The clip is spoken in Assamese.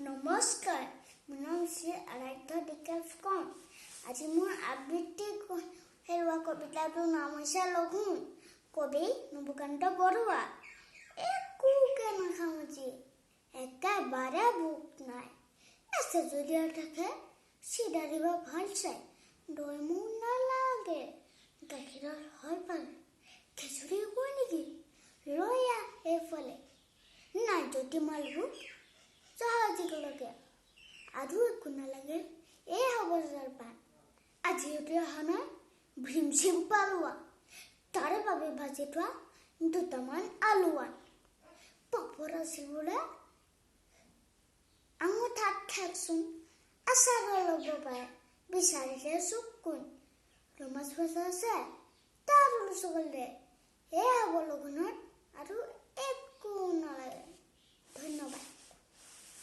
নমস্কাৰ, মোৰ নাম শ্ৰী আৰাধ্য বিকাশ ফুকন। আজি মোৰ আবৃত্তি হেৰুৱা কবিতাটোৰ নাম হৈছে লঘোণ। কবি নৱকান্ত বৰুৱা। একোকে নাখাওঁ আজি, একেবাৰে ভোক নাই। আছে যদি আৰু থাকে চিৰা দিব ভাল চাই, দৈ মোক নালাগে, গাখীৰৰ হয় পাল খিচুৰি হ'ব নেকি, লৈ আহ এইফালে। নাই যদি মালভোগ জহাজিকলৈকে আৰু একো নালাগে, এই হ'ব জলপান। আজিতো অহা নাই ভীম চিম পালোৱা, তাৰে বাবে ভাজি থোৱা দুটামান আলুৱান পাপৰ আছিল বোলে, আঙুঠাত থাকচোন আচাৰো ল'ব পাৰে, বিচাৰিলে চুক কোন ৰৌ মাছ ভজা আছে তাৰো লুচুকল দে। এয়া হ'ব লঘোণত আৰু একো নালাগে। ধন্যবাদ।